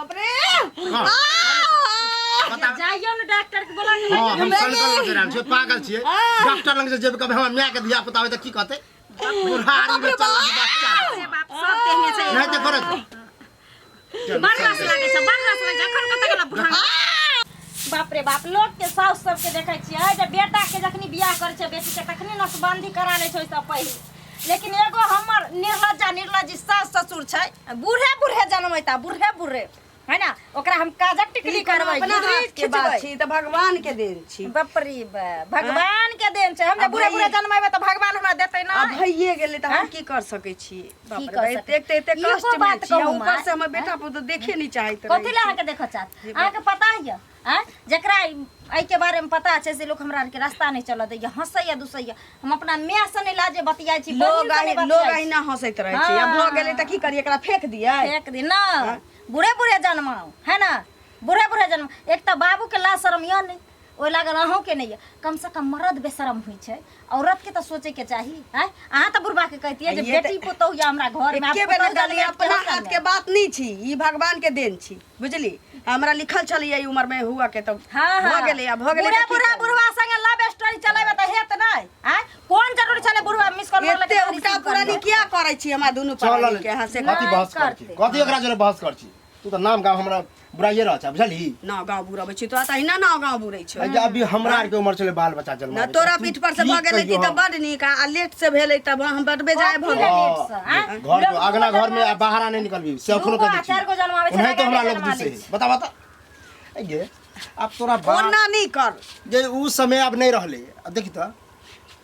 बाप रे। हाँ। बता। जाइयो ने डॉक्टर के बोला के। हाँ, हम सनकल लग रहल छियै, पागल छियै। डॉक्टर लग जे जेबै, कभी हमर माय के धिया पुता होय तऽ की कहतै? बुढ़ारी में चलल बच्चा। रे बाप, सब तेहने छै। नहि तऽ करत। बड़ रस लागै छै, बड़ रस लागै छै। अखन कतऽ गेल बुढ़ा? बाप रे बाप, लोक के साउस सबके देखै छियै जे बेटा के जखनी बियाह करै छै बेटी के, तखनी नसबंदी करा लै छै ओहिसँ पहिले। लेकिन एगो हमर निर्लज्जा निर्लज्जी सास ससुर छै, बूढ़े बूढ़े जनमैता, बूढ़े बूढ़े है ना। ओकरा हम काजक टिकली ई कोनो करबै, अपना गुदरी हाथ के बात खिचबै। छी तऽ भगवान के देन छी। बाप रे बा, भगवान के देन छै। हम जे आ बूढ़े बूढ़े भई- जनमेबै तऽ भगवान हमरा देतै ना? आ भइए गेलै तऽ हम की कर सकै छी? बाप की रे कर बा, सकै? एतेक तऽ एतेक एगो कष्ट मे बात छी आ कहू ऊपर माँ, से हमर बेटा पुतहु देखे नहि चाहैत कथी रहै लए अहाँके देखऽ चाहत? अहाँके पता यऽ आँय, जकरा एहिके बारेमे पता छै से लोक हमरा आरके रास्ता नहि चलऽ दैया, हँसैया दुसैया। हम अपना माय से नहि लाजे बतियाइ छी, लोग बहिन से नहि लोग बतियाइ छी। अहिना हंसैत रहै छै। आ भऽ गेलै तऽ की करियै? एकरा फेंक दियै? फेंक दी ना। बूढ़े बूढ़े जन्माउ है ना, बूढ़े बूढ़े जन्म। एक तऽ बाबूके लाज शरम यऽ नहि, ओहि लागल अहूँके नहि यऽ। कमसँ कम मर्द बेशरम होइ छै, औरतके तऽ सोचैके चाही। आँय, अहाँ तऽ बुढ़बाके कहितियै जे ये तऽ- बेटी पुतोहु यऽ हमरा घरमे, आब एके बेर पुतोहु कहलियै, जनमायत कि अपना हम हाथ के जनमायब? बात नहीं छी, ई भगवान के देन छी, बुझली? हमरा लिखल छलै ई उम्र में हुआ के तऽ हाँ हाँ भऽ गेलै। आ भऽ गेलै बूढ़ा तऽ की बूढ़ा करियै? बुढ़वा संगे लव स्टोरी चलेबै तऽ हेत नहि। आँय, कोन जरूरी छलै बुढ़वा मिस कॉल मारलक? एते उल्टा पुरानी किया करै छी हमरा दुनू चल प्राणी के? अहाँ से कथी बहस कर छी? करतै। कथी ओकरा जोरे बहस कर छी? तू तऽ नाम गाँव हमरा बुराइए रह छै, बुझलही? नाव गाँव बुरबै छी तोरा तऽ अहिना नाव गाँव बुरै छौ। आ जे अभी हमरा आरके उमर छलै बाल बच्चा जन्म। ना तोरा पीठ पर से भऽ गेलै तऽ बड नीक, आ लेट से भेलै तब हम बड बेजाय भऽ गेल। लेट से, आँय? घर लोग अगना दूगो घर में आ बाहर नहीं निकलबी से अखनो दूगो कह आ दै छी। चारि गो जनमाबै छै, ओनाहितो हमरा लगातार लोग जनमा दुसे लै है। बता बता ए गे, आब तोरा बाप ओना नहि कर जे उ समय आब नहीं रहले। अब देखी तऽ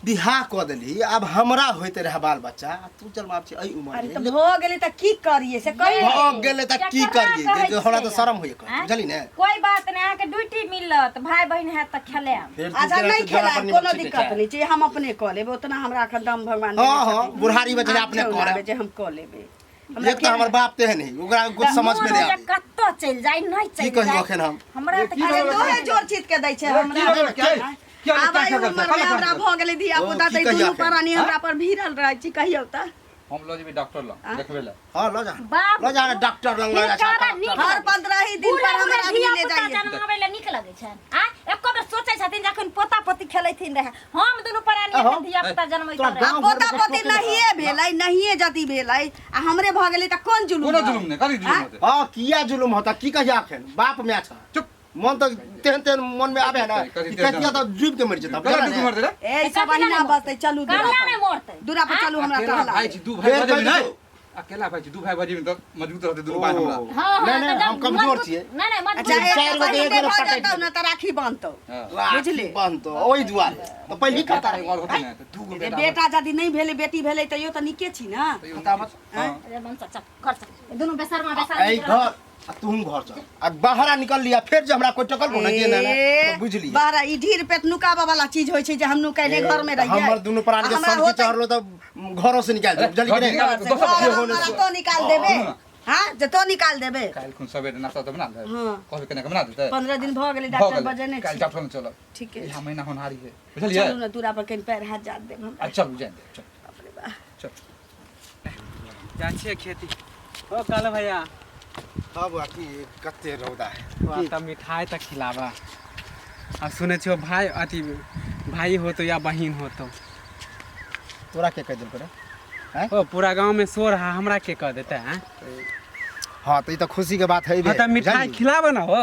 बियाह कऽ देलही, आब हमरा होइते रहे बाल बच्चा, आ तू जन्माब छी एहि उमर अरे में। तऽ भऽ गेलै तऽ की करियै से कहि। भऽ गेलै तऽ की केकरा करियै? कहै जे हमरा तऽ छियै? शरम होइए कहै, आँय? बुझलही ने? कोई बात नहीं, अहाँके ड्यूटी मिलत, भाई बहिन हैत तऽ खेलायब। फेर तू अच्छा केना नहीं तू जरा खेला पर कोनो निमक छिटै दिक्कत छै। नहीं छै, हम अपने कऽ लेबै। उतना हमरा एखन दम भगवान हाँ, देने हाँ, छथिन। बुढ़ारी में जे आब अपने ठेहुन करब। आबै जे हम कऽ लेबै। हमरा एक तऽ हमर बाप तेहन है, ओकरा कुछ समझ में मोन नहीं होइए आबै। कतऽ चलि जाइ, नहि की चलि कहियौ जाइ। एखन हम? हमरा तऽ की अरे भऽ तोहे जोर चीत के दै छै हमरा। की भऽ गेल? की आब क्या एहि क्या उमर में हमरा भऽ गेलै धिया ओ, पुता की तऽ ई कहिया दुनू एखन? प्राणी हमरा पर भिड़ल रहै छी। कहियौ तऽ। हम लऽ जेबै डॉक्टर लग देखबै लए। हाँ, लऽ जा। बाप लऽ जा ने डॉक्टर लग लऽ जा। हिनकरा नीक हर लगै। 15 ही दिन बूढ़ा पर बूढ़ा हमर आदमी धिया ले पुता जाइए। जनमाबै लए नीक लगै छनि। आ एको बेर सोचै छथिन जखन पोता पोती खेलैथिन रहै, हम दुनू प्राणी अहो, एखन धिया पुता जनमैत तोरा रहै। गाँव पोता घरमे पोती टोके नहि। नहिए भेलै, नहिए जदि भेलै आ हमरे भऽ गेलै तऽ कोन जुलुम? कोनो जुलुम नहि, कथी जुलुम होतै? हाँ, किया जुलुम होता? की कहिया एखन बाप माय छ। चुप। मन तऽ तेहन तेहन मन में आबे है ना कथी कि तेहन? कहिया तऽ डूब के मरि जेता। कथी डूब के मरतै रे? ए सब अहिना बसतै। चलू दूरा कन्या पर, नहि मरतै। दूरा पर चलू, हमरा अकेला टहला भाई दे। छी, दू भाई फेर भऽ जेबही कहि नहि। देतौ। अकेला भाई छी, दू भाई भऽ जेबही तऽ मजबूत रहतै दुनू भाई हमरा। ओ, हाँ, हाँ, नहीं नहीं तऽ हम जब कमजोर मजबूत- छियै। नहि नहि मजबूत। अच्छा एक चारि गो तऽ एक बहिने गोरे भऽ पटकि जेतौ ने तऽ राखी बान्हतौ। हाँ। बुझली? बान्हतो ओहि दुआरे तऽ पहिले बेटा कथा एगो आओर होतै ने तऽ दू गो जे बेटा। बेटा यदि नहि भेलै, बेटी भेलै, तैयो तऽ नीके छी ने। तैयो बता बता। हाँ। अरे मन चल, घर चल, दुनू बेसरमा बेसरमा। एहि घर आ तू घर चल आ बाहरा निकल लिया, फेर जे हमरा कोई टकल को ना के ना ना, ए, तो बुझ लिया। बाहरा ई ढीर पेट नुकाबऽ वाला चीज होइ छै जे हम नुकैले घर में रहियै? हमर दुनू प्राणी के आ हमरा सन की होतै- चढ़लो तऽ घरों से निकाल दे, बुझली कि नहीं? घर घर से, दोसर घर जे होने हमरा से- तो निकाल देबे। सुनू ना। हाँ, जे तो निकाल देबे। काल्हि खुन सबेरे नाश्ता तऽ बना ले। हाँ। कहबै केना के बना देतै। 15 दिन भऽ गेलै, भऽ डॉक्टर गेलै। बजेने काल्हि छी। डॉक्टर लग चलब। ठीके इएह छै। महीना होनहारी है, बुझलियै? चलू ने दूरा पर, कनि पैर हाथ जात देब हम। आ चलू, जानि दे, चल। बाप रे बाप। चल जाइ छियै खेती ओ कालू भैया। हाँ बुआ, की कते रौदा है। वाह, तब मिठाई तऽ खिलाबा। आ सुनै छियो भाई, अथी भाई होतो या बहिन होतो? तोरा के कह देलको रे? ओ पूरा गांव में शोर है, हमरा के कह देते हैं? हाँ, तऽ ई तऽ खुशी के बात है। हाँ तऽ मिठाई खिलाबा ना हो।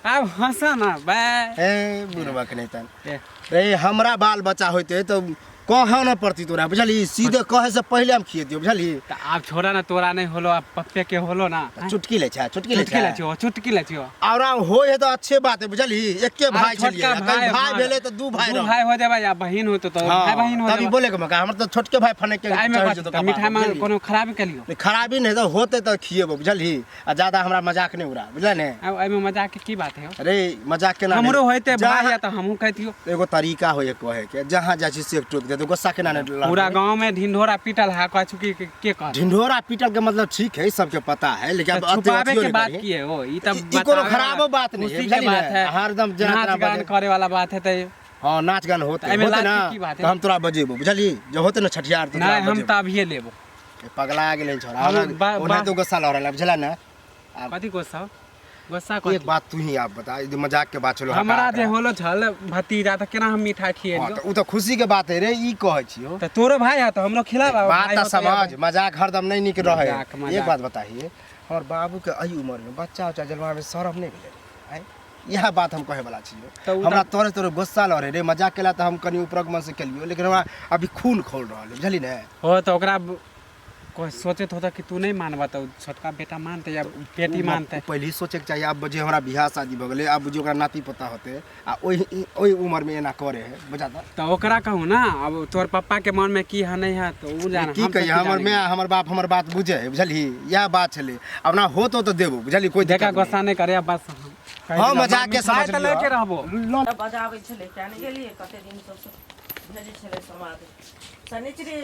आब हंसा ना बे। ए बुढ़वा के नहीं तन ए। रे, हमरा बाल बच्चा होते तो कहे न पड़ती तोरा, बुझली? सीधे कहे से पहले हम खिए दियो, बुझली? तऽ आब छोड़ा ना, तोरा नहीं होलो, आब पप्पे के होलो ना। चुटकी ले छै, चुटकी ले चुटकी ले छै। छियो, चुटकी ले छियो। और होय है तो अच्छे बात है, बुझली? एके भाई छोटका छलियै, कहीं भाई भेलै तऽ दू भाई दू रहबै। भाई हो जेबै या बहिन होतो तऽ हाँ, भाई बहिन हो तभी जेबै। बोले के मका हमर तऽ छोटके भाई फने के तऽ एहिमे चढ़ि कथी? जेतौ तऽ कपार मिठाई पर, में बुझली? कोनो खराबी केलियो? नहीं, खराबी नहीं तऽ होते तऽ खिएबो, बुझलही? आ ज्यादा हमरा मजाक नहीं उड़ा, बुझल ने? आब एहिमे मजाक के की बात है हो? अरे मजाक केना नहि? हमरो होइते जहाँ- भाई या तऽ हमहूँ कहितियो। एगो तरीका होइए कहे के, जहाँ जाइ छी से टोक देते, गुस्सा केना नहीं लड़बै? पूरा गांव में ढिंढोरा पीटल है, कहै छु कि के कहत? ढिंढोरा पीटल के मतलब ठीक है, सबके पता है, लेकिन अब तऽ अते छुपावे अथियो के नहीं बात करिहे। की है हो? ई तऽ ई कोनो बतावे खराबो वाला- बात नहीं है, खुशी के बुझलियै बात ने? है। हरदम जेना नाच तेना गान बजे। करे वाला बात है तऽ हाँ, नाच गान होते एहिमे होते लाज ना के की बात है? तो हम तोरा बजेबो, बुझली? जब होते ना छठियार तो तोरा नहीं, हम बजेबो। तऽ अभिये लेबो। ए, पगला गेलै छोरा। हम ओना तो गुस्सा लऽ रहल है, बुझला ने? कथी गुस्सा? गुस्सा एक कथी? बात तू ही आप बता, ई जे मजाक के बात छलो। हमरा जे होलो छल भतीजा तऽ केना हम मिठाई हाँ खिएलियो? तऽ उ तऽ खुशी के बात है रे, ई कहै छियो। तऽ तोरो भाई है तऽ हमरो खिलाबा। बात भाई तऽ होतो या समझ, मजाक हरदम नहीं नीक रहे। मजाक, मजाक। एक बात बताइए, हमर बाबू के एहि उम्र में बच्चा उच्चा जन्मावे में शरम नहीं भेलै रे? आँय? इएह बात हम कहे वाला छियो। तऽ उ हमरा तोरे तोरे गुस्सा लड़े रे, मजाक केला तऽ हम कनि ऊपरक मन से केलियो, लेकिन हमरा अभी खून खौल रहल है, बुझली ने? हो तऽ ओकरा कोई सोचैत होता कि तू नहीं मानबा तऽ छोटका बेटा मानतै या बेटी मानतै। पहिले ही सोचैके चाही। आब जे हमरा बियाह शादी भऽ गेलै, आब बुझियौ ओकरा नाती पोता होतै आ ओहि ओहि उम्र में एना करे है, बुझा तऽ। तऽ ओकरा कहू ना, अब तोहर पप्पा के मन में की है नहीं है तऽ उ जाने। की हम कहिए, हमर माय हमर बाप हमर बात बुझे है, बुझलही? इएह बात छलै। आब ना होतो तऽ देबो, बुझलही? कोई देखा दिक्कत गुस्सा नहीं करे बस। नहीं। हाँ, मजाक के समझ तऽ लैके लियौ। रहबो। बजाबै छलै, किया नहि गेलियै? कते दिनसँ भेजै छलै समाद शनिचरी।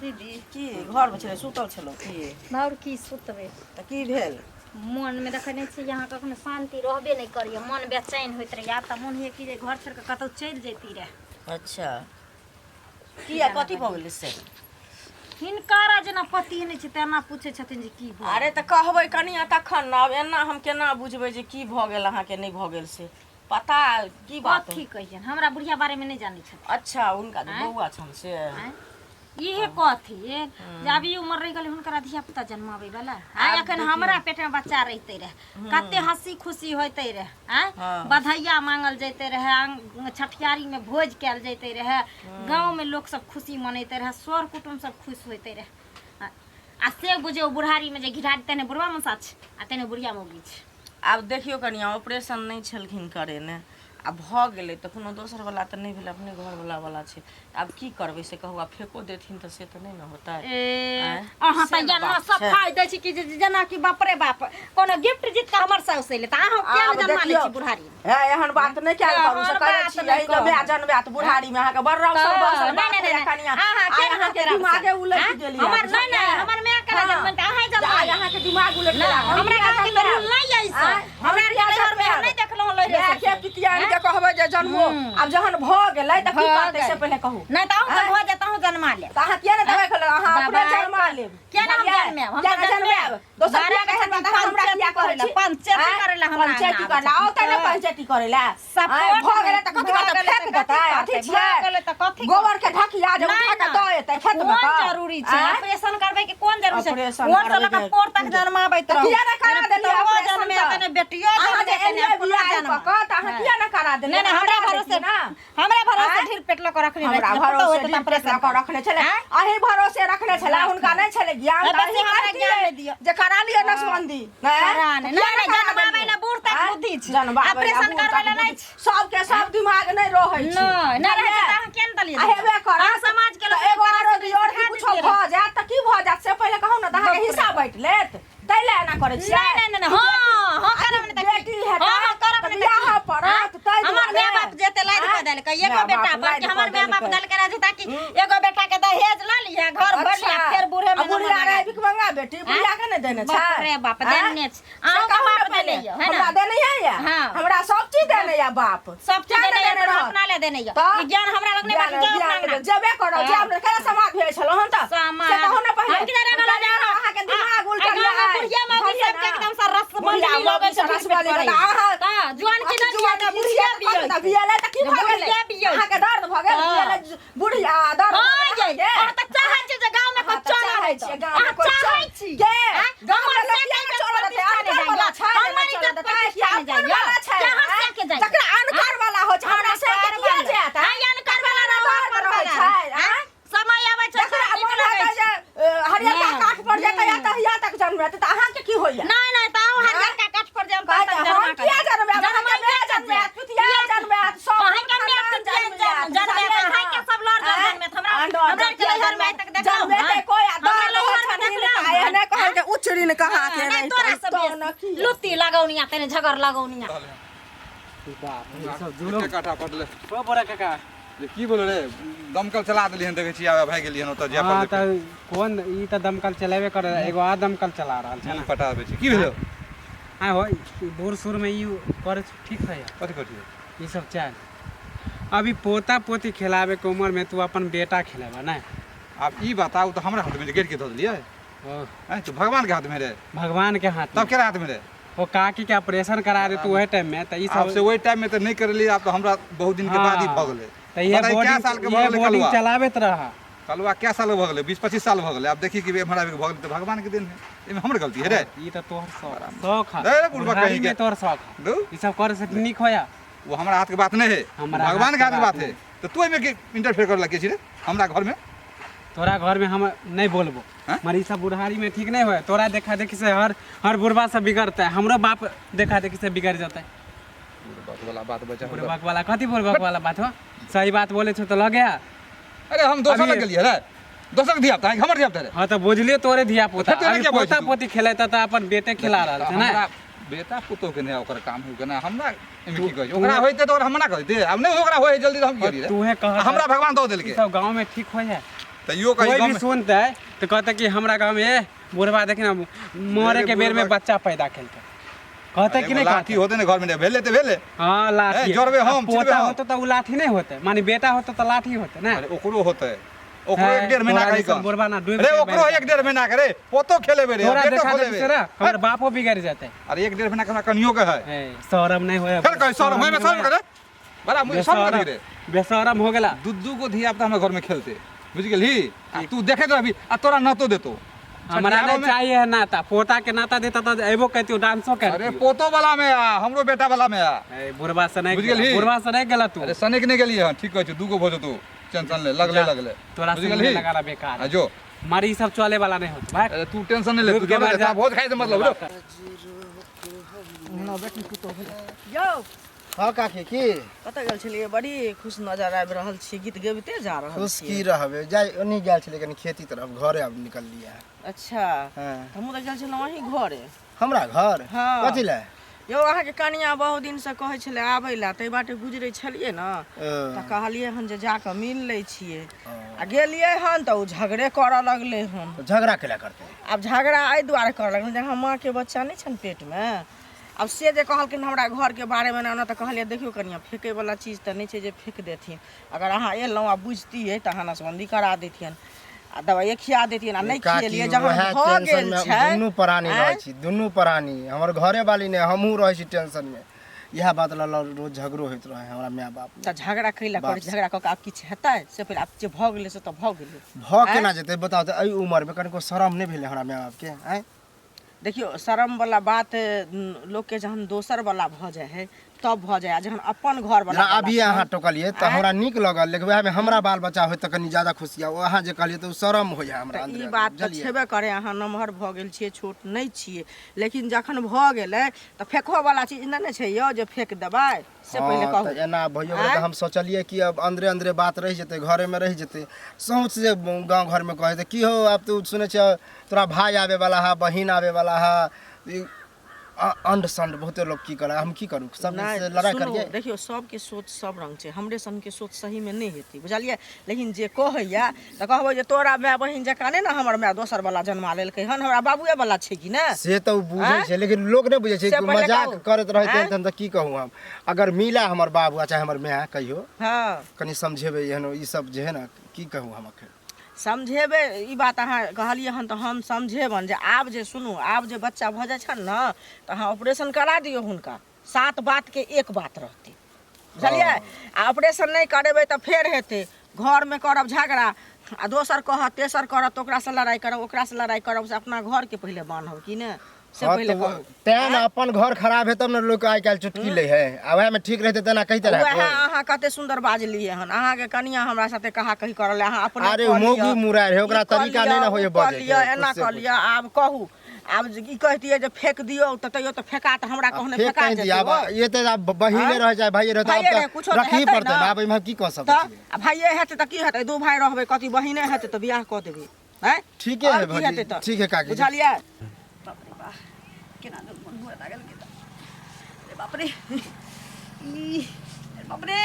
दीदी। की घरमे छलै, सुतल छलहुँ की? आओर की सुतबै? तऽ की भेल? मोनमे देखै नहि छियै, यहाँ कखनो शान्ति रहबे नहि करैए, मन बेचैन होइत रहैए। आब तऽ मोन होइए कि जे घर छोड़ि कऽ कतहु चलि जैती रहए। अच्छा, किया, कथी भऽ गेलै से? हिनकारा जेना पति नहि छै तेना पूछै छथिन जे की भऽ अरे तऽ कहबै कनिया तखन ने। आब एना हम केना बुझबै जे की भऽ गेल अहाँके, नहि भऽ गेल से पता की बात? कथी कहियन, हमरा बुढ़िया बारेमे नहि जानै छथिन। अच्छा, हुनका जे बौआ छनि से? आँय? इहे कथी जे अभी उमर रहि गेलै हुनकरा धिया पुता जन्माबै वाला। आइ एखन हमरा पेटमे बच्चा रहिते रहे, कते हंसी खुशी होइते रहे। आँय, बधैया मांगल जैते रहे, छठियारीमे भोज कयल जैते रहे, गाँवमे लोक सब खुशी मनैते रहे, सर कुटुम्ब सब खुश होइते रहे। आ से बुझियौ बुढ़ारीमे जे घिढारी तेने बुढ़वा मसा छै आ तेने बुढ़िया मौगी छै। आब देखियौ कनिया, ऑपरेशन नहि छलखिन करेने आ भऽ गेलै तऽ कोनो दोसर वला तऽ नहि भेलै, अपने घर वला वला छै। आब की करबै से कहू? आब फेको देथिन तऽ से तऽ नहि ने होतै। ए, आँय? अहाँ से तऽ ने एना बात छै। सफाइ दै छी कि जेना कि बाप रे बाप कोनो गिफ्ट जीत कऽ हमर साउस एलै तऽ अहाँ किया आब ने जन्मा लै देखियौ, छी बुढ़ारी? हे, एहन बात नहि कयल करू से एहन कहै बात छी। नहि एहि जे माय कहू। जनबै तऽ बुढ़ारी मे अहाँके बड़ रौशन तऽ बौशन नहि, बात नहि, होइया नहि, कनिया। अहाँ आइ किया ने अहाँके रहतै दिमागे रौशन? उलटि आँय? गेल यऽ, हमर नहि, नहि, बुझलियै? हमर माय केना हाँ। जनमनि तऽ अहाँ जे जन्मा आइ अहाँके दिमाग उलटि गेल। हम हमरा किया गाँवके तऽ जनमायब? रूल नहि अछि। आँय? हमरा हम किया नैहरमे हम जनमायब? नहि देखलहुँ लड़े मायके सबके। पितियान के कहबै जे जन्मो। आब जहन भऽ गेलै तऽ की भऽ करतै से गेलै। पहिले कहू। नहि तऽ अहूँ तऽ आँय? भऽ जायत, अहूँ जन्मा लेब। तऽ अहाँ किया नहि दबाइ खेलहुँ? अहाँ अपने दबाइ जन्मा लेब। किया ने हम बुझलियै? जन्मायब? हम किया तऽ ने जन्मायब। जन्मायब? दोसर बारह किया कहै बजे तऽ अहाँ हमरा किया कहै पंचायती छी? पंचायती आँय? करैला हमरा पंचायती आबै करैला छै। औतै ने पंचायती करैला? सपोर्ट आँय, भऽ गेलै तऽ कथी भऽ करतै? गेलै फेक तऽ देतै? कथी अथी करतै? छियै? भऽ गेलै तऽ कथी गोबर के ढकिया जे नहि उठा कऽ ने। दऽ एतै खेतमे कोन कऽ? जरूरी छै? आँय? ऑपरेशन करबै के कोन जरूरी छै? ऑपरेशन ओर से लऽ करबै कऽ के- पोर तक जन्माबैत तऽ रहू। किया ने करा देलियै पुतहुओ ऑपरेशन जन्मे तऽ? तने बेटियो अहाँ जे जन्मे तने एलियै अपनो बियाह जन्मा। कऽ कऽ तऽ अहाँ किया ने करा देलियै? नहि नहि, हमरा करा भरोसे देतियै ना। हमरा भरोसे आँय? ढीर पेट लऽ कऽ रखने रहै हमरा छलै। पुतहु भरोसे होतै तऽ ढीर पेट ऑपरेशन लऽ कऽ रखने छलै। आँय? अहीं भरोसे रखने छलै, हुनका नहि छलै ज्ञान। तऽ तऽ बेसी अहीं हमरा करतियै ज्ञान नहि दिअ। जे करा लिअ नसबंदी। नहि? करा नहि। किया नहि, नहि, करा जनमाबै देलियै? लए बूढ़ तक आँय? बुद्धि छै। जनमाबै लए ऑपरेशन बूढ़ करबै तक लए नहि बुद्धि। छै। सबके सब दिमाग नहि रहै छै। नहि, नहि रहै छै बुझलियै? तऽ अहाँ किया ने देलियै? आ हेबे करत। अहाँ समाज के तऽ लोक एगो आरो दियोर सिखा की कुछो दितियै भऽ जायत तऽ की भऽ जायत से पहिले कहू ने, तऽ अहाँके हिस्सा बाँटि लेत, ताहि लए एना करै छियै? नहि नहि नहि, हाँ हाँ, करब नहि तऽ की? बेटी हेतै हाँ हाँ, करब तऽ नहि तऽ की? बियाह पड़त, ताहि हमर दुआरे। माय बाप जेते लादि कऽ देलकै एगो माय बेटा बाप पर कि लादि हमर कऽ माय बाप देलकै। देलकै रहे ताकि एगो बेटा के दहेज लऽ लिहे, घर भर लिहे, फेर बूढ़े आ में बुढ़िया नमर रहे लगा भिखमंगा बेटी, बुढ़िया के नहि देने छै? बाप रे बाप, आँय? देने छै। से अहूँके कहू ने बाप पहिले। देने यऽ, है ना? हमरा देने यऽ? हाँ। हमरा सब चीज देने यऽ बाप। सब चीज किया देने यऽ, नहि तऽ रहत? अपना ले देने यऽ। तऽ? ई ज्ञान हमरा लग नहि बाकी, ज्ञान- जाउ अपना ज्ञान अंगना। जेबे करब, हाँ। जे हमरा केना समाज भेल छलहुँ हन तऽ? समाज। से कहू ने पहिले। हम किधर रहल हम जाउ? अहाँके दिमाग आ उलटल गाँवमे यऽ। बुढ़िया मौगी बुझलियै सबके ना? एकदम से रसबंदी बुढ़िया लगै मौगी छै से रसबंदी करैत। तऽ अहाँ तऽ जुआन की नहि जुआन बियाह, की बुढ़िया बुढ़िया बियाह। तऽ बियाह तऽ की भऽ गेलै? बुढ़िया बियाह। अहाँके दर्द भऽ गेल? हाँ। बियाह बुढ़िया दर्द भऽ हाँ गेल यै, अहाँके? अहाँ तऽ चाहै छी जे गाँवमे कोइ अहाँ तऽ चलऽ चाहै नहि छियै दऽ। गाँवमे अहाँ कोइ चाहै चल- छी। के? आँय? गाँवमे हमर लोक से किया के नहि चलऽ देतै? प्रतिष्ठा अनकर नहि वाला जाइए। छै जे हमर नहि चलऽ इज्जत देतै? प्रतिष्ठा कि नहि अपन जाइए। वाला छै, के आँय? हँसे के जाइए? जकरा अनकर वाला होइ छै, हमरा से के किया जायत, आँय? आँय, अनकर वाला जकरा रहू, दर्द अपन रहै वाला। छै, आँय? आँय? समय आबै छै जकरा तऽ नीक मोन लगै हेतै छै। जे हरियरका नहि। काठ पर जेतै या तऽ हिया तक जन्मेतै तऽ अहाँके की होइया? नहि नहि, तऽ अहूँ आँय? हरियरका काठ पर जायब कहै तब छै, जन्मा हम किया करब। जन्मायब? अहाँके जन्माइए माय के जन्मायत, जायत। पितिया जन्मायत, सब अहाँके माय खानदान पितिया जन्मायत, जन्मायत, बुझलियै अहाँके ने? सब लड़ जड़ आँय? जन्मायत। हमरा आँय, हमरा आरके किया नैहरमे आइ तक देखलहुँ जन्मेतै हन? कोइ आ हमरा दर्द होइ नैहरमे छनि देखलहुँ हिनका, हन? एहने कहल जे उच्च ऋण कहाँ के नहि रहितै, तोरा सब तो न बेसी की। लुत्ती लगौनिया तेने झगड़ लगौनिया। बाप रे, ई सब जुड़ो एते काटा पड़लै। ओ बड़ा काका। जे की बोलो रे, दमकल चला देलियै हन, देखै छी आब भागि गेलियै हन ओतऽ जाय हाँ पड़लै। तऽ कोन ई तऽ दमकल चलेबे करे, एगो आ दमकल चला रहल छै मुँह ने। पटाबै छै। की भेलो? आँय हो, ई बूढ़ सूढ़मे ई करै छै, ठीक है? कथी कथी? ई सब चाल अभी पोता पोती खिलाबे के उम्र में तू अपन बेटा खिलेबा नहि? आब ई बताउ तऽ हमरा हाथमे जे गेट के धऽ देलियै। ओ, आँय, तो भगवान के हाथ में रे। भगवान के हाथ तब में। केरा हाथ में रे? ओ काकी के ऑपरेशन करा दे तू ओहे टाइम में त ई आब सब से ओहि टाइम में तऽ नहि करेलियै, आब तऽ हमरा बहुत दिन के बाद ही भऽ गेलै। त इहे बताही, कए बोर्डिंग साल के भऽ इहे गेलै बोर्डिंग कलुआ? चलाबैत रह। कलुआ कए साल भऽ गेलै? 20-25 साल भऽ गेलै। आब देखी कि एम्हर आबि कऽ भऽ गेलै तऽ भगवान के देन है, एहिमे हमर गलती है रे? ई त तोहर शौक शौक है। रे, बुढ़बा बुढ़ारी कहीं के। में तोहर शौक है। दू ई सब करे से नीक होया। वो हमरा हाथ के बात नहीं है, हमरा भगवान के हाथ के बात नहीं। है। तो तू एहिमे के इंटरफेयर करे लगे छी रे हमरा घर में? तोरा घर में हम नहीं बोलबो। हाँ? मगर ई सब बुढ़ारी में ठीक नहीं होय। तोरा देखा देखी से हर हर बुढ़बा सब बिगड़ता है, हमरो बाप देखा देखी से बिगड़ जाता है। बुढ़बक वाला बात बचा। बुढ़बक वाला कथी? बुढ़बक वाला बात हो? सही बात बोले छो तो लग गया। अरे हम दोसर अभी- लग गेलियै रे, दोसर के धिया पुता हमर धिया पुता रे। हाँ तो बुझलियो तोरे धिया पुता। फेर तोरे अभी क्या बजै पोता तू? पोती खेलेता तो अपन बेटे खिला रहल छै ना। हमरा बेटा पुतोह के नहि ओकर काम है ना, हमरा एहिमे की कहै छै? ओकरा होइते तऽ ओकरा हम मना करिते, आब नहि ओकरा होइ जल्दी तऽ हम की करी रे? तूहे कह। आ हमरा भगवान दऽ ई देलकै। सब गाँव में ठीक हो जाए तैयो कही कोई गाँव भी में सुनते तो कहते कि हमरा गाँव में ए बुढ़वा देखी ना मरे के बेर में बुढ़बा- बच्चा पैदा केलकै, कहते कि एगो नहीं लाठी कहते? होते ने घर में ने, भेले तऽ भेले। हाँ लाठी ए, जोड़बे हम, आ पोता छिड़बे हम। होते तो उ लाठी नहीं होते, माने बेटा होते तो लाठी होते ना। अरे ओकरो होते, ओकरो है, 1-1.5 महीना तोरा कही जैसन कऽ। बुढ़बा ना डूबि रे के ओकरो मरि 1-1.5 महीना के रे, पोतो खेलेबे रे, तोरा बेटो देखा देखी खोलेबे। से ना हमर बापो बिगड़ जाते। अरे 1-1.5 महीना के हमरा कनियो के है। ए, शरम नहीं होए। फेर कही शरम होय में शरम करे बड़ा मुझे शरम करी रे। बेशरम हो गेला। दू दू गो धिया पुता हमरा घर में खेलते, बुझ गेलही? आ तू देखैत रहबी आ तोरा नातो देतो। हमरा छठिहारो नहीं में- चाहिए है नाता, पोता के नाता देता तो एबो कहती डांसो कर। अरे पोतो वाला में आ, हमरो बेटा वाला में आ। ए, बुढ़वा से नहीं बुझ गेला, गेलही? बुढ़वा से नहीं गेला तू। अरे सनेक नहीं गेलियै हन, ठीक कहै छी, दू गो भऽ जेतौ, टेंशन ले लगले लगले। तोरा बुझ से गेलही? मुँह लगाना बेकार आ जो मारी ई सब चले वाला नहीं होत भाई। अरे तू टेंशन नहीं ले, तू डूब के जो मर जा। भोज खाइ से मतलब रो। यौ। हाँ काकी, की? कतऽ गेल छलियै? बड़ी खुश नजर आबि रहल छी, गीत गबिते जा रहल खुश छी। की रहबे, जाय ओन्ही गेल छलै कनी खेती तरफ, घरे आब निकललियै। अच्छा। हाँ। हमहूँ तऽ गेल छलहुँ अहीं घरे। हमरा घर? हाँ। कथी लए? यौ अहाँके कनिया बहुत दिनसँ कहै छलै आबै लए, ताहि बाटे गुजरै छलियै ने तऽ कहलियै हन जे जाकऽ मिल लै छियै। आ गेलियै हन तऽ ओ झगड़े करऽ लगलै हन। झगड़ा केला करतै? आब झगड़ा एहि दुआरे करऽ लगलै जे माँके बच्चा नहि छनि पेटमे। आब से जे कहलखिन हमरा घरके बारेमे ने ओना, तऽ कहलियै देखियौ कनिया, फेकैवला चीज तऽ नहि छै जे फेक देथिन। अगर अहाँ एलहुँ आ बुझतियै तऽ अहाँ नसबन्दी करा दैतियनि आ दबाइए खिया दैतियनि, आ नहि काकी, खिएलियै जहन उएह भऽ टेंशन गेल में हम छै। दुनू प्राणी रहै आँय? छी, दुनू प्राणी, हमर घरे वाली नहि हमहूँ रहै छी टेंशन में। इएह बात लऽ लऽ रोज झगड़ो होइत रहै हमरा माय बाप में। तऽ झगड़ा कैला बाप करै छी? झगड़ा कऽ कऽ आब किछु हेतै? से पहिले आब जे भऽ गेलै से तऽ भऽ गेलै। भऽ केना जेतै बताउ तऽ? एहि उमर में कनिको शरम नहि भेलै हमरा माय बाप के? आँय? देखियौ शरम वाला बात लोकके जहन दोसर वाला भऽ जाइ है तब भऽ जाइ, आ जहन अपन घर वाला जेना अभी अहाँ टोकलियै तऽ आँय? हमरा नीक लगल, लेकिन वएहमे हमरा बाल बच्चा होय तऽ कनि ज्यादा खुशी। आ अहाँ जे कहलियै तऽ ओ शरम होइए हमरा तऽ अन्दरे ई अन्दर, बात तऽ बुझलियै? छेबे करे, अहाँ नमहर भऽ गेल छियै, छोट नहि छियै, लेकिन जखन भऽ गेलै तऽ फेकहो वाला चीज नहि ने छै यौ जे फेक देबै से पहिले हाँ, कहू। तऽ एना भइयो गेलै तऽ आँय? हम सोचलियै कि अब अन्दरे अन्दरे बात रहि जेतै, घरेमे रहि जेतै। सोच जे गाँव घरमे कहै तऽ की हो, आब तू सुनै छियै तोरा भाय आबे वाला है, बहिन आबे वाला है, ई अंड संड बहुते लोग की करे, हम की करू? सब नहि से लड़ाइ सुनू, करियै? देखियौ सबके सोच सब रंग छै, हमरे सनके सोच सहीमे नहि हेतै, बुझलियै? लेकिन जे कहैया तऽ कहबै जे तोरा माय बहिन जकाँ नहि ने हमर माय दोसर वाला जन्मा लेलकै हन, हमरा बाबुए वाला छै कि ने। से तऽ ओ बुझै आँय? छै, लेकिन लोक नहि बुझै छै से कि पहिले मजाक कहू। करैत रहै आँय? तहन तऽ की कहू हम। अगर मिला हमर बाबू आ चाहे हमर माय कहियो, हँ कनि समझेबै एहनो ई सब जे है ने, की कहू हम अखन? समझेबै ई बात अहाँ कहलियै हन तऽ हम समझेबनि जे आब जे सुनू, आब जे बच्चा भऽ जाइ छनि ने तऽ अहाँ ऑपरेशन करा दियौ हुनका, सात बातके एक बात रहतै, बुझलियै? आ ऑपरेशन नहि करेबै तऽ फेर हेतै घरमे करब झगड़ा, आ दोसर कहत तेसर करत तऽ ओकरासँ लड़ाइ करब, ओकरासँ लड़ाइ करब, से अपना घरके पहिले बान्हब कि ने से हाँ पहिले तऽ कहू। तें ने अपन घर खराब है तब ने लोक आइ काल्हि चुटकी लै है, आ वएह में ठीक रहतै तेना कहिते रहै वएह कोइ। अहाँ कते सुंदर बाजलियै हन, अहाँके कनिया हमरा साथे कहा कही करल, अहाँ अपने अरे कऽ मौगी लिअ, मुरारि है, ओकरा ई कऽ तरीका लिअ, नहि ने होइए उ कऽ बजैके, लिअ, एना कुछ से कऽ लिअ। आब कहू, आब जे ई कहतियै जे फेक दियौ तऽ तैयो तऽ फेका तऽ हमरा आब कहने फेक फेका कहीं दिया, जेतै आब ओ। ये तऽ आब बहिने आँय? रहै चाहे भाइये रहै तऽ भाइये आब रहै, तऽ कुछो तऽ रखही हेतै पड़तै ने। ने, आब एहिमे हम की कऽ सकै तऽ छियै? आ भाइये हेतै तऽ की हेतै? दू भाय रहबै, कथी बहिने हेतै तऽ बियाह कऽ देबै, आँय? ठीके आओर है की भौजी, हेतै तऽ? ठीक है काकी जी। बुझलियै? बाप रे बा, केना दन मन हुए लागल के अरे बाप रे, ई अरे बाप रे,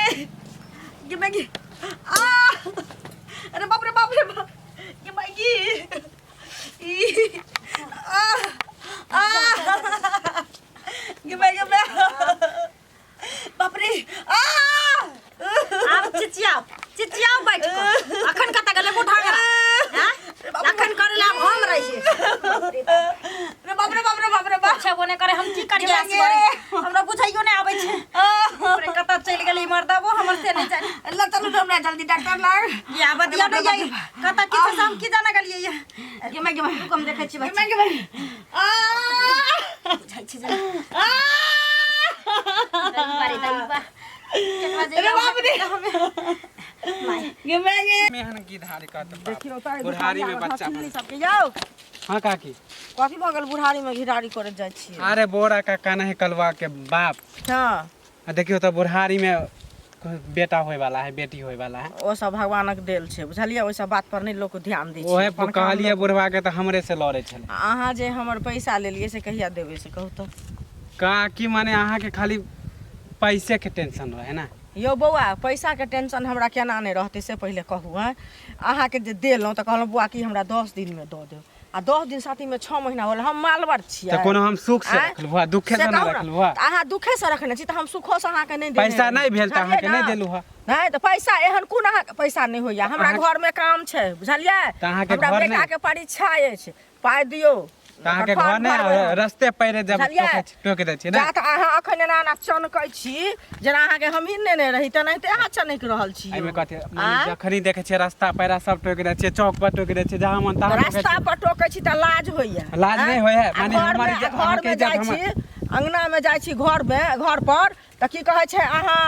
गे मैगी, आ अरे बाप रे बाप रे बाप, गे मैगी, ई आ आ गे मैगी, गे बाप रे, आ आब चिचियाओ चिचियाओ बैठ कऽ। अखन कतऽ गेलै बूढ़ा गरा? आँय? अखन करै लए आब हम रहियै। हेबो नहि करे, हम की करियै असगरे, हमरा बुझाइयो नहि आबै छै। बाप रे, कतऽ चलि गेलै मर्दबो हमर से नहि जाने। ल चलू न हमरा जल्दी डॉक्टर लग। या बतिया नहि जाइ, कतऽ की छै से हम की जाने गेलियै ये। गे माय, गे माय। रुक, हम देखै छी गे बच्चा। माय, गे माय। आ बुझाइ छै जेना दैबा रे दैबा, केकरा जे अरे बाप रे। माय गे माय गे। में हन गिधारी कहत बाप। देखियौ तऽ बुढ़ारी में बच्चा चिल्ली बन। सबके यौ। हाँ काकी। कथी भऽ गेल बुढ़ारी में घिरारी करैत जाइ छियै? अरे बोरा का काना है कलवा के बाप। हँ। आ देखियौ तऽ बुढ़ारी में बेटा होय वाला है, बेटी होय वाला है। ओ सब भगवानक देल छै, बुझलियै? ओहि सब बात पर नहि लोक ध्यान दै छै। ओहे अपन काम कहलियै लोक- बुढ़वा के तऽ हमरे से लड़े छलै। आ अहाँ जे हमर पैसा लेलियै से कहिया देबै से कहू तऽ? काकी माने अहाँके खाली पैसे के टेंशन रहे ना? यौ बौआ, पैसाके टेंशन हमरा केना नहि रहतै से पहिले कहू। हँ, अहाँके जे देलहुँ तऽ कहलहुँ बौआ कि हमरा 10 दिनमे दऽ देब, आ 10 दिन साथीमे 6 महीना होल। हम मालवर छियै। तऽ कोनो हम सुख से आँय? रखलहुँ हँ, दुखे से से नहि कहू ने, रखलहुँ हँ। तऽ अहाँ दुखे से रखने छी तऽ हम सुखोसँ अहाँके नहि देने पैसा रही। नहि भेल तऽ बुझलियै अहाँके नहि ने? देलहुँ हँ। नहि तऽ पैसा एहन कोन अहाँके पैसा नहि होइया? हमरा अहाँके- घरमे काम छै, बुझलियै? तऽ अहाँके हमरा घर नहि- बेटाके परीक्षा अछि, पाइ दियौ। तऽ अहाँके ओकर घर फॉर्म नहि भरबै हम। रस्ते पैरे जब बुझलियै? टोकै दै छियै ने। जा तऽ अहाँ अखन एना एना चनकै छी जेना अहाँके हमही नेने रही तेनाहिते अहाँ चनकि रहल छी। एहिमे कथी माने आँय? जखनी देखै छियै रस्ता पैरा सब टोकि दै छियै, चौक पर टोकि दै छियै, जहाँ मन तहाँ टोकै रास्ता छियै। पर टोकै छी तऽ लाज होइया? लाज नहि होइया, आ माने घरमे हमर इज्जत- घरमे अहाँके इज्जत जाइ हमर- छी, अंगनामे जाइ छी, घरमे घर पर तऽ की कहै छै अहाँ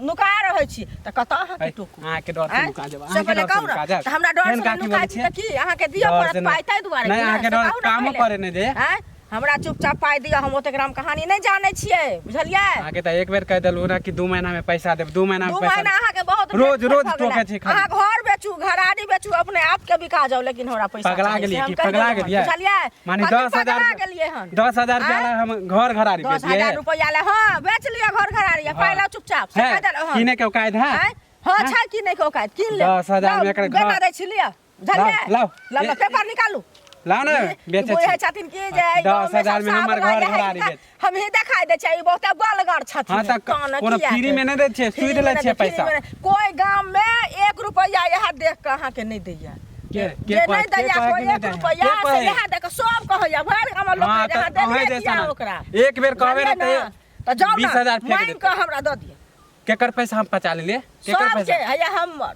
नुका रहै छी तऽ कतऽ अहाँके है, टोकू? अहाँके डर से आँय? नुका जेबै, से अहाँके पहिले डर से कहू ने नुका जायब। तऽ हमरा डर केहन से काकी नुका बोलै छी छियै? तऽ की अहाँके दिअ डर पड़त से पाइ ताहि दुआरे नहि कि ने? अहाँके से डर कहू ने कामो पहिले। करे नहि दे। आँय? हमरा चुपचाप पाइ दिअ, हम ओतेक राम कहानी नहि जानै छियै, बुझलियै? अहाँके तऽ एक बेर कहि देलहुँ ने कि 2 महीना में पैसा देब, 2 महीना में 2 पैसा महीना देब। अहाँके बहुत रोज लेट रोज भऽ गेलै। टोकै छी खाली। अहाँ घर बेचू, घराड़ी बेचू, अपने आप के बिका जाउ, लेकिन हमरा पैसा पगला चाही, से गेलियै हम की? कहि पगला देलहुँ हन, गेलियै? बुझलियै? माने कथी 10,000 पगला गेलियै हन? 10,000 रुपया आँय? ला हम घर घराड़ी दस बेचियै? हजार रुपया ले हाँ बेच लिअ घर घराड़ी, हाँ। पाइ लाउ चुपचाप, से है, कहि देलहुँ हन। किने के औकात है? आँय? हाँ हैं? छै, किने के औकात, कीन लेब। 10,000 में लाउ, एकर बेना घर- दै छी, लिअ, बुझलियै? लाउ, लाउ। लाउ, लाउ, पेपर निकालू। लाउ ने, ई बेचै बुझै छी। छथिन कि जे एहि दस गाँवमे हजार में सब हमर साफ घर रहै घराड़ी है, बेच। हमही देखाइ दै छियै, ई बहुते बलगर छथिन। हाँ, तऽ तहन कोनो किया फ्री के? में नहि दै छियै, फ्री सूद में लै नहि छियै दै, फ्री पैसा। में नहि। कोइ गाम में 1 रुपैआ इएह देख कऽ अहाँके नहि दैया। के जे कहै- नहि के दैया कहै कोइ कि नहि 1 दैया? रुपैआ के से कहै? इएह देख कऽ सब कहैया, भरि गामक लोक हाँ, कहैया, तऽ अहाँ अहें देलियै जैसा किया ने। ओकरा? एक बेर कहबै ने बुझलियै तऽ ने? तऽ जाउ ने, 20,000 फेंक मांगि देतै। कऽ हमरा दऽ दिअ। केकर पैसा हम पचा लेलियै? केकर सबके पैसा? हैया हमर।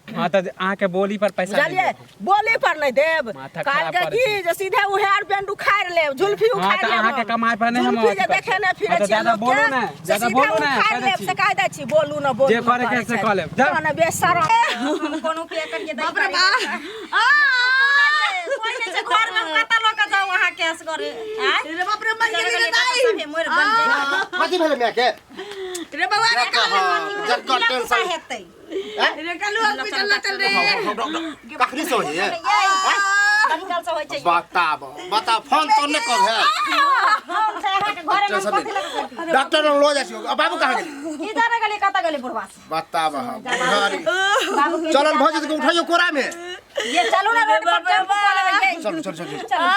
हाँ तऽ अहाँके बोली पर पैसा नहि बुझलियै? देब। बोली पर नहि देब। माथा खराब कहलकै करै की छी। जे सीधे उ हेयर बैंड उखाड़ि लेब, जुल्फी हाँ, उखाड़ि तऽ लेब अहाँके हम। कमाइ पर नहि हम जुल्फी जे अथी देखे करब। नहि फिरै हाँ, तऽ छियै ज्यादा लोकके, बोलू ने, से ज्यादा सीधे बोलू ने, उखाड़ि कहि दै लेब, छी। से कहि दै छी, बोलू ने, बोलू जे ने करे के करै से छै। कऽ लेब। जाउ। तहन बेशरम। हम कोनो उपाय करियै बाप रे बाप। आ कोइ नहि छै घरमे, हम कतऽ लऽ कऽ जाउ अहाँके असगरे? आँय? रे बाप रे, मर गेली रे दाइ। सभे मरि बनि जाइ। कथी भेलै माय के? रे बाबा रे, जकर टेंशन हेतै। रे कालू हॉस्पिटल ल चल रे। कखनी से होइए? बड़ी काल से होइ छै। बताब बताब, फोन तो नहि कर है। हम से अहाँके घरे में कथी लऽ कऽ करती? डॉक्टर लग लऽ जाइ छी। आ बाबू कहाँ गेलै? की जाने गेलियै कतऽ गेलै बुढ़वा से। बताब हम बुढ़ारी। बाबू के चलल भऽ जेतै, उठाइयो कोरा में। ये चलू ना, रोड पर टेम्पू कऽ लेबै ये। चलू चलू चलू। चलू।